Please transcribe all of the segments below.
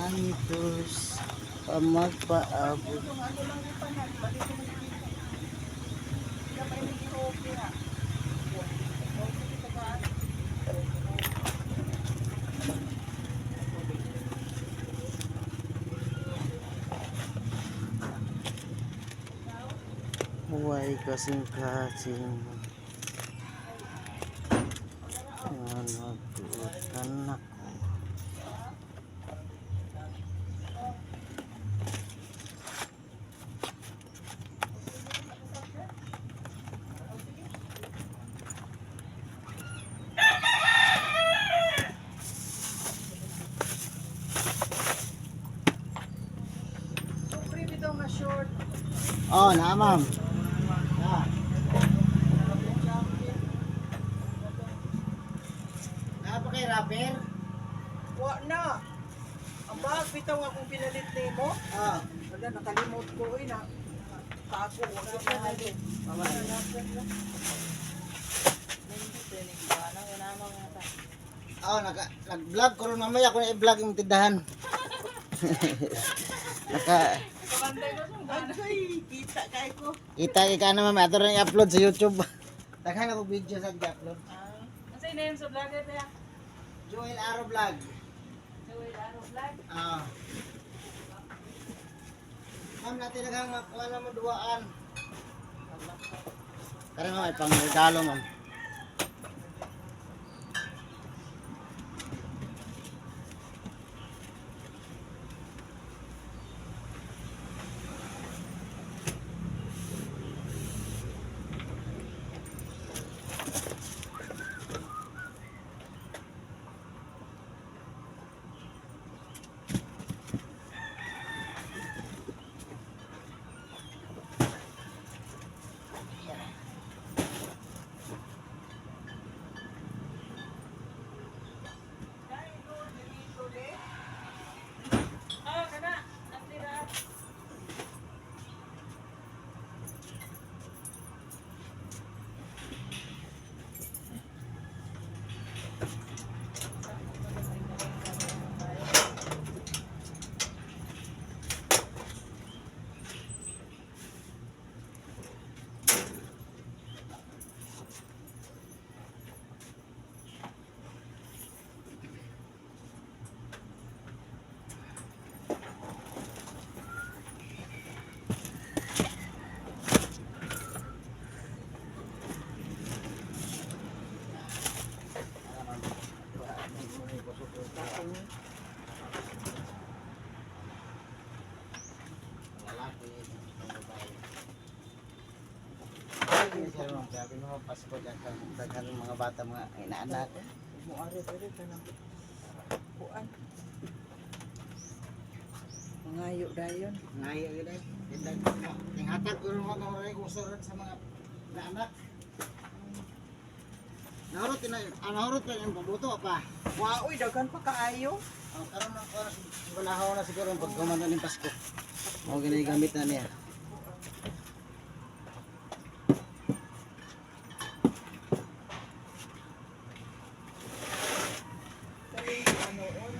Antos pa magpaabot. Yung ano lang yung panan, balik ko man dito. Hindi pa yung okay ha. Buhay kasing kasing. Nga nagtuotan ako. So, free bitaw nga short. Oh, na ma'am. Na. Na pa kay rapper? Wa na. Ang bag bitaw nga kung pinalit nimo. Ah. Wala, nakalimot ko eh na. Tago, wala na nalit. Mama. Oh, naka nag-vlog ko ron mamaya ko na i-vlog yung tindahan. Naka Ay, kita kay ko. kita ka na ma'am, ato rin i-upload sa YouTube. Daghan ako video sa i-upload. Ano name sa vlogger niya? Joel Aro Vlog. Joel Aro Vlog. Ah. Ma'am, natin daghang makuha na mo duwaan. Karon ma'am, ay pang regalo ma'am. Ah, kana. Natira. Lalaki, babae. Ay, sir, ma'am, sabi mo, Pasko, daghan, daghan ng mga bata, mga inaanak. Muari diri ka ng kuan. Mangayo dayon. Ngayo yun eh. Tinghatag ko rin mga rin uso rin sa mga inaanak. Nahurot na, ah, nahurot na yung pabuto pa. Wa uy, daghan pa kaayo. Ang karon ng oras, balahaw na siguro ang pagkumanta ng Pasko. Mao ginagamit na niya. Kay ano on.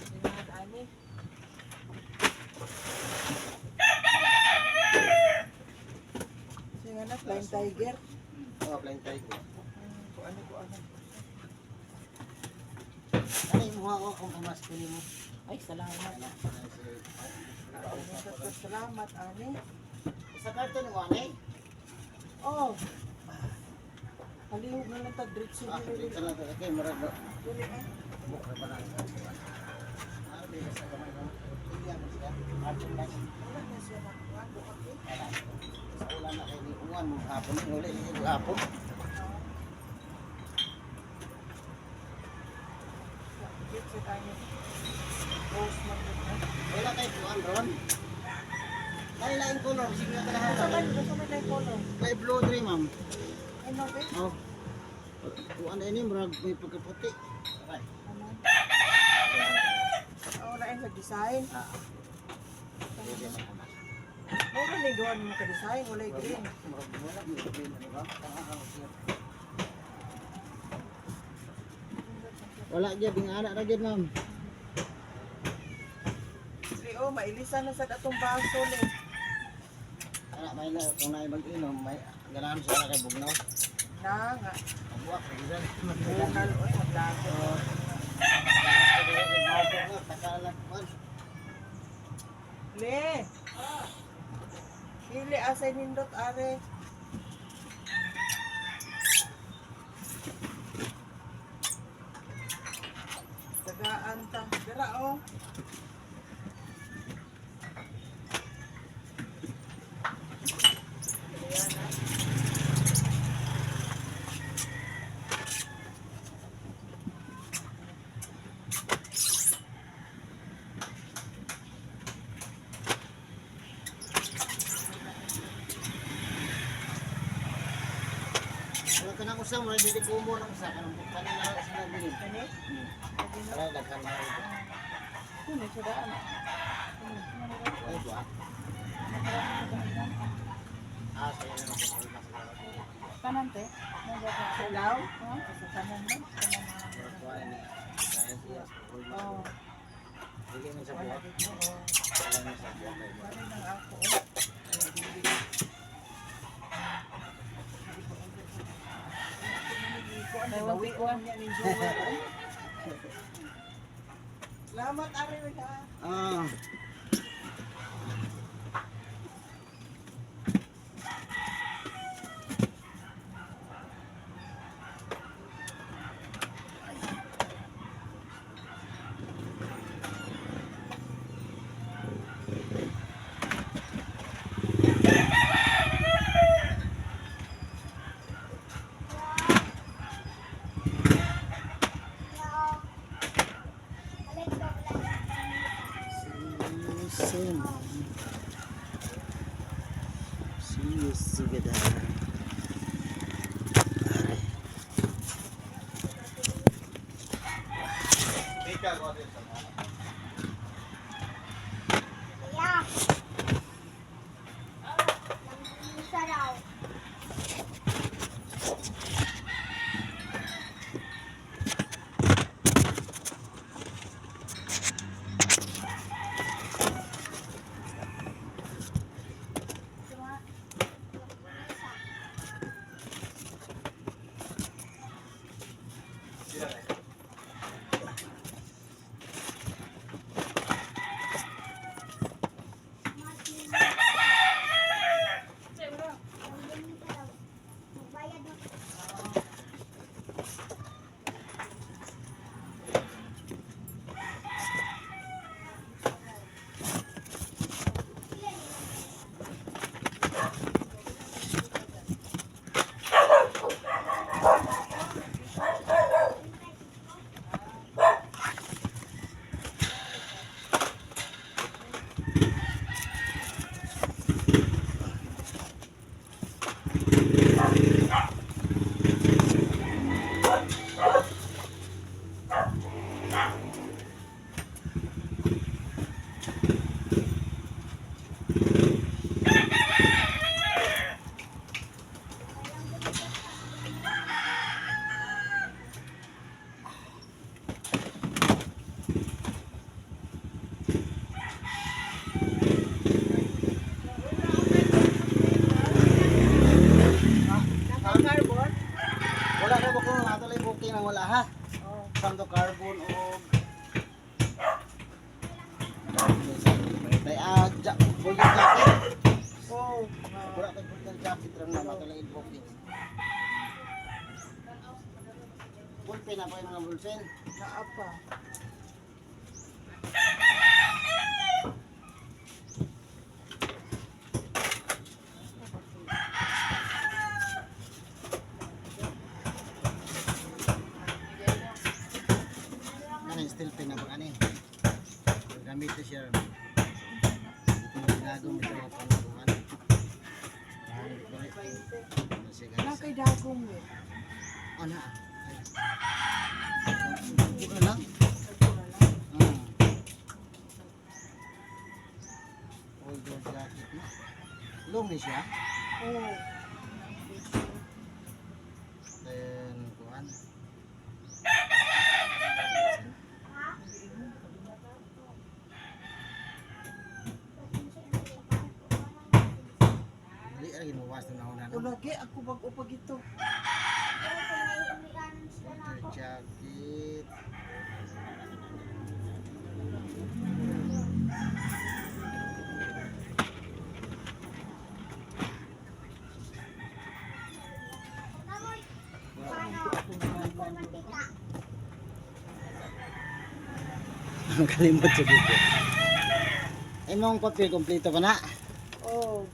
Sinad ani. Sige na, Flying Tiger. Oh, blind tiger. Kuan ko ano. Ano yung mukha ko kung pamasko nimo? Ay, salamat. Ano, Salamat ani. Sa karton mo ani? Oh. Palihog na lang tag diretso Ah, diri. dito na to. Okay, murag no. Dili eh. Bukra pa na. Ah, di sa kamay ko. Hindi ako siya. Merchandise. Wala na siya nakuha. Buak eh. Wala. Sa ulan na kay ni uwan mo hapon uli ni hapon. Cute sa tayo. Rose man yun, eh. Wala kay kuan ron. Kay laing color sige na Asa talaga. man na yung color? Kay blue dre ma'am. Ano ba? Oh. Kuan ini murag may pagkaputi. Okay. Ano? Oh, na sa design. Ah. Pwede na ako. Mura ni doon mo ka design, walay green. Murag wala may green ano ba? Wala gyud ing ana ra gyud ma'am. oh, mailisan na sa atong baso le. Ana may na kung naay mag-inom, may ganahan sa kay bugnaw. Na nga. Buwak ra gyud. Bungal oy, maglago. Le. Dili asay nindot are. Tagaan ta. Dira oh. Ayan, ah. Wala ka nang usa mo dili ko mo nang usa kanang kanan na sa nabilin. Kani? Wala daghan na. Kuno siya daan. Ay buwak. Ah, saya na lang ko Kanan te. Hello? Ha? Sa kanan mo. Kanan na. Oh. Dili man sa buwak. Oo. Wala man sa buwak. Wala nang ako. Oh. May 1.1. Niya ni Joel. Salamat, Ari. Ha. Ah. See you soon. See you together. Aray. Kuya. Isa raw. Sa bro. Magbayad na. Naka-carbon? Wala ka ba kung ato lang booking ang wala ha? Oh. Santo carbon o Tay ah, golden jacket. Oh. Wala kay golden jacket ram na ato lang booking. Ballpen na pa yung mga ballpen. Naa pa. Ano yung steel pen na ba kani? Gamit na siya. Ito yung ginagawa mo sa mga pangkuhan. Ano siya Wala guys? kay dagong eh. Ano ah? Ay. Buka lang. Ito na lang. Ah. Old gold jacket na. Long ni siya. Oh. Then, kuhan. Lagi mo was na una no. Ulagi ako bag-o pag ito. Winter jacket. Ang kalimot sa dito. Imong papel kompleto pa na. Oh,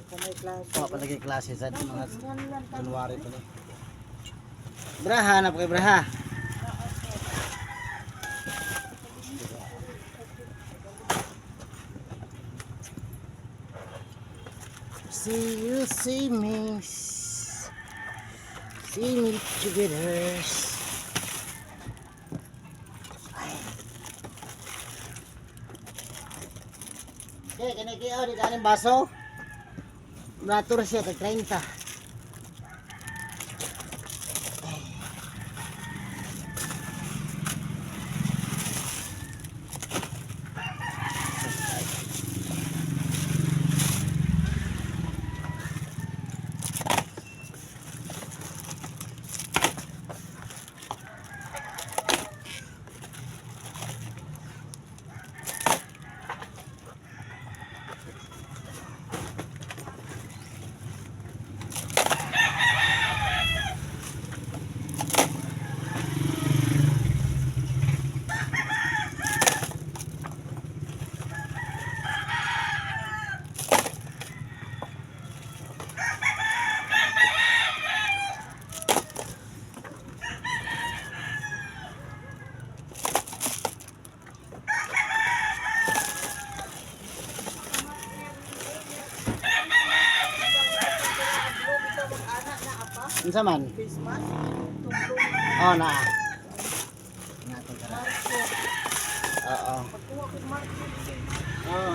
pa may klase. Wa pa lagi klase sa mga January pa ni. Braha na pa kay Braha. See you, see me. See me together. Okay, kani kayo, di kanin baso. Natur siya, tag 30. Unsa man? Face mask. Tumlong. Oh, na. Nato tara. Oo. Pagkuha ko Marco. Oo.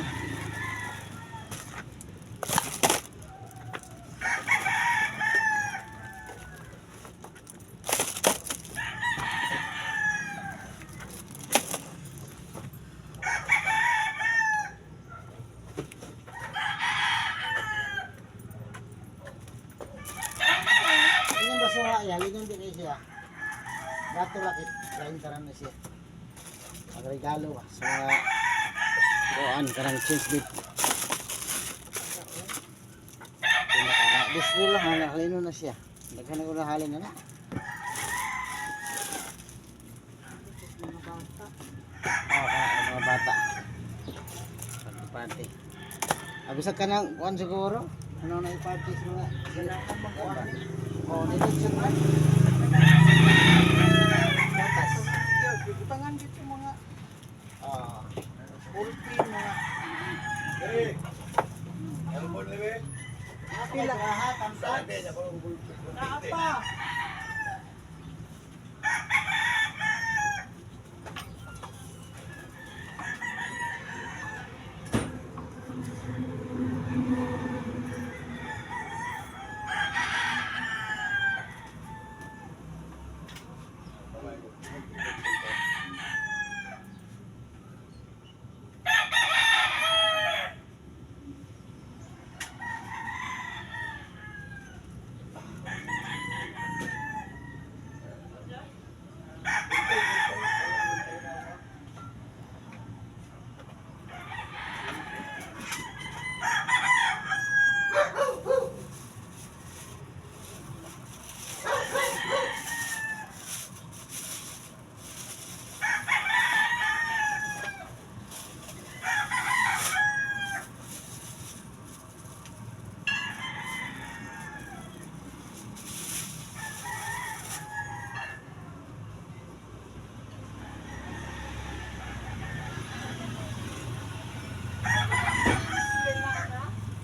Inyong basura, ihalin din kayo siya. Dato lakit, 30 na siya. Pagregalo ba sa mga kuan karang change bit. Gusto lang ha, nakalino na siya. Daghan na ko na halin na na. Mga bata. Oo, oh, mga bata. Party. Abisag ka ng kuan siguro. Ano na i-party sa mga Kailangan mag-uwan. Oh, nilitson man. Gatas. Butangan dito mga Oo. ulti, mga Pila lahat ang naapa.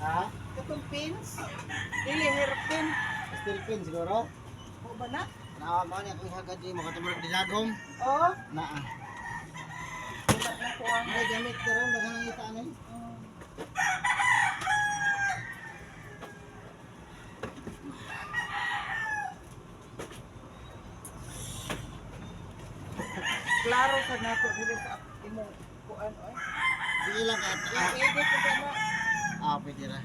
Ha? Katong pins. Dili hairpin. Steel pin siguro. O ba na? Na mo ni akong hagad di mo katumurag dilagom. Oh, Na. wala na ko ang May gamit karon daghan ang ita ani. Klaro sa nako diri sa imong kuan oy. Sige lang ka. I-edit ko ba na? Ah, pwede ra.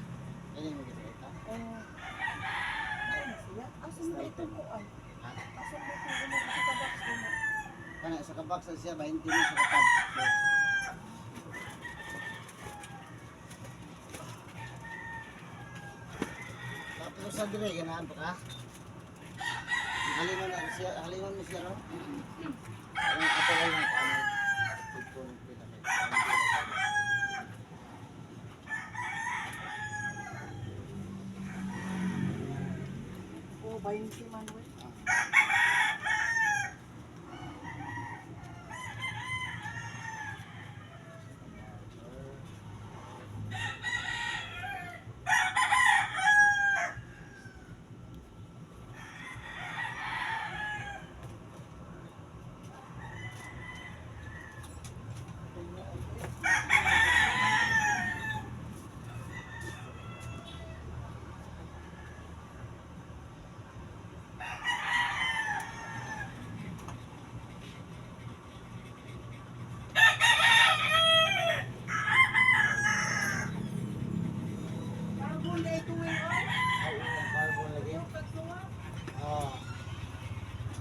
Kani mo kita. Ano siya? Asa mo itong kuan? Ha? Asa mo itong gumo sa kabox mo? Kana sa kabox siya 20 mo sa katap. Tapos sa dire ganahan pa ka? Halingon na siya, halingon mo siya ro. Ang ato lang ang ano. Tigpon pila kay. Oh, 20 man we. Carbon na ito eh. Ay, ang carbon lagi. Yung pagsuwa. Oh.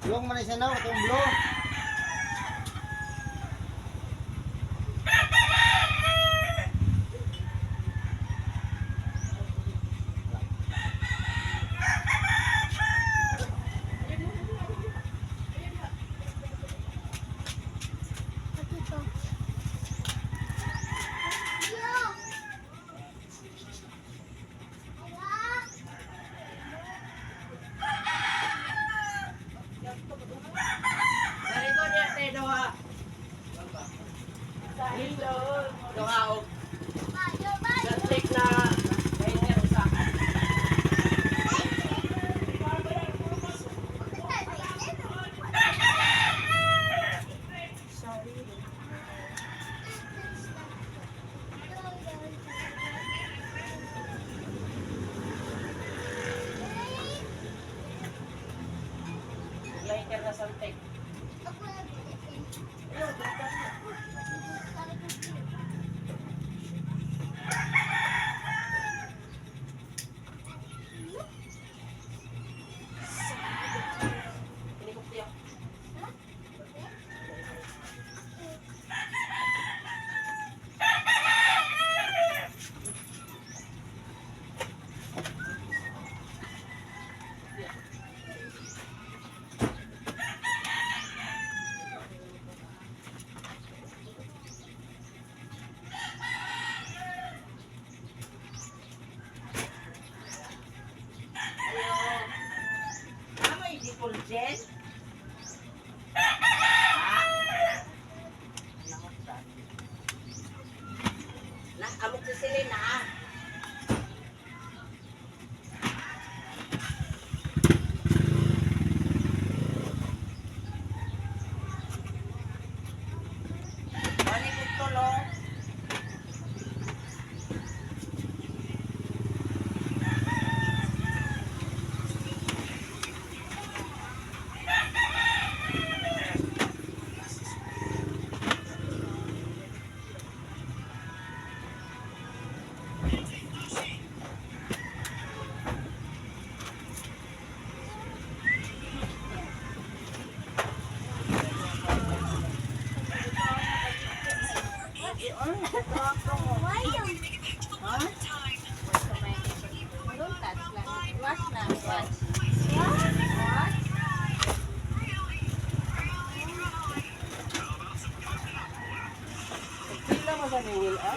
Blong man na siya no, katong blong. Ito. Yo! Ala! Narito niya, te, doha. Dito, doha, og Bayo, bayo! sa na later usa. Sorry. Lighter na santik. Ako Pinikop tiyo. Ayo. Tama yung decolgen? Na, amok si Selena ah. Wala ko tulong. Don't touch lang. Wash na. Wash. Wash. Pila mo sa ni Will ah?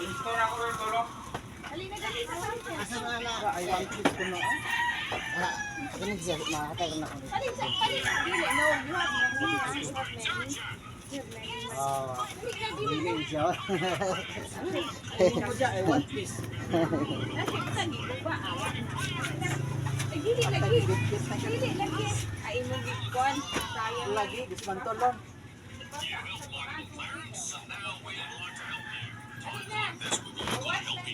Halina dali sa sunset. Asa na na? Ay, one piece ko na ah. Ana, ganun siya, makakatay ko na ako. Dali sa dali. Dili no, you have many. You have many. You have many. Oh, Dali na dili. dili siya. Ay, ko dyan, ay one piece. Nasa sa giguba awa. Ay dili lagi. Dili lagi. Ay imong gikon. Sayang. Lagi, dismantolon. Dali na. Wash na.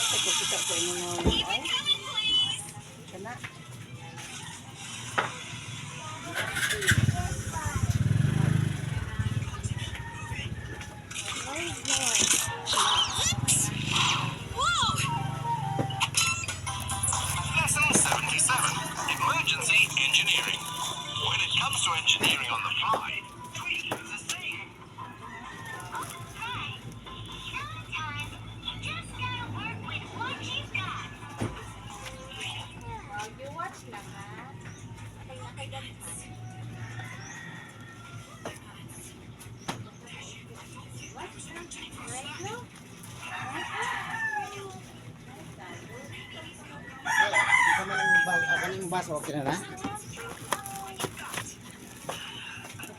Ay, ko kita sa inyo nga. Ay. Kana. Sometimes you just gotta work with what you've got. Wow, you watch lang ha. Okay na kay ganun. Watch lang. Right no? Isa man ang kaning baso, okay na na?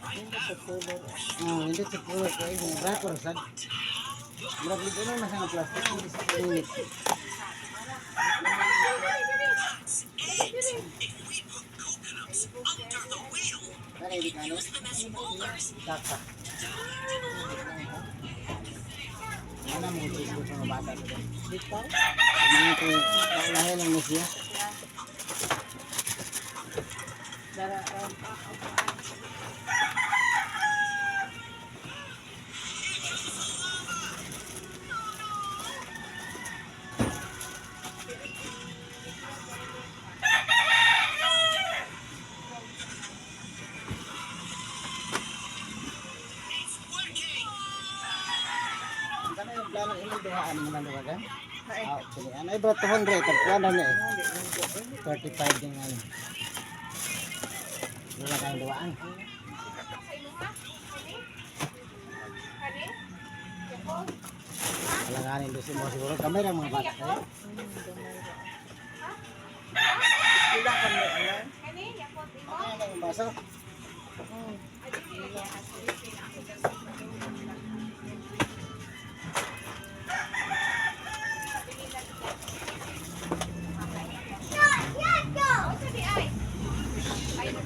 Hindi sa color. Oh, hindi sa color kay kung wrapper sad. Murag ligo na sa nga plastic hindi sa init. Kani di kano? Kaka. Ano mo gusto sa mga bata sa Bitaw. Mga ko kaulahin lang ni siya. Dara ang Sana yung plano imong duhaan mo na duhagan? Ah, sige. Ano ay bro 200 tagkuan na ni eh. 35 din ano. Wala kayong duhaan. Sa imo ha? Kani? Kani? Yakult? Wala nga rin doon mo siguro. Kamay ra mga bata kayo. Sila kami ano. Kani? Yakult imo? Ano yung baso? Ay, dili lagi ha. Sorry, na ako. Go! Oh, sabi ay. Ay, Go!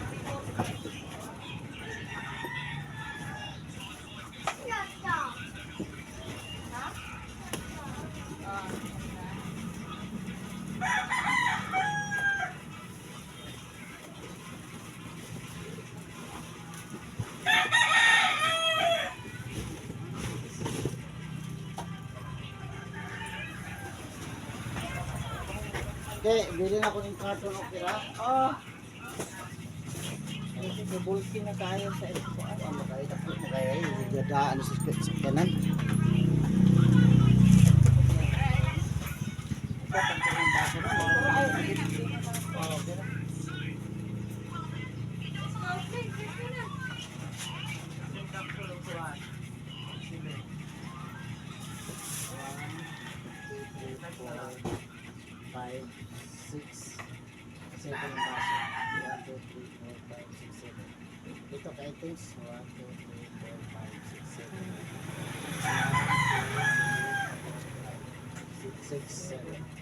Okay, bili na ako ng carton okay ra. Oh. Kasi bulky na tayo sa eskwela. Ano kayo tapos mo kayo ay gidaan sa kanan. Okay, sige na. Five, six, seven ang baso. 1, 2, 3, 4, 5, 6, 7. Ito kay things. 1, 2, 3, 4, 5, 6, 7. 1, 2, 3, 6, 7.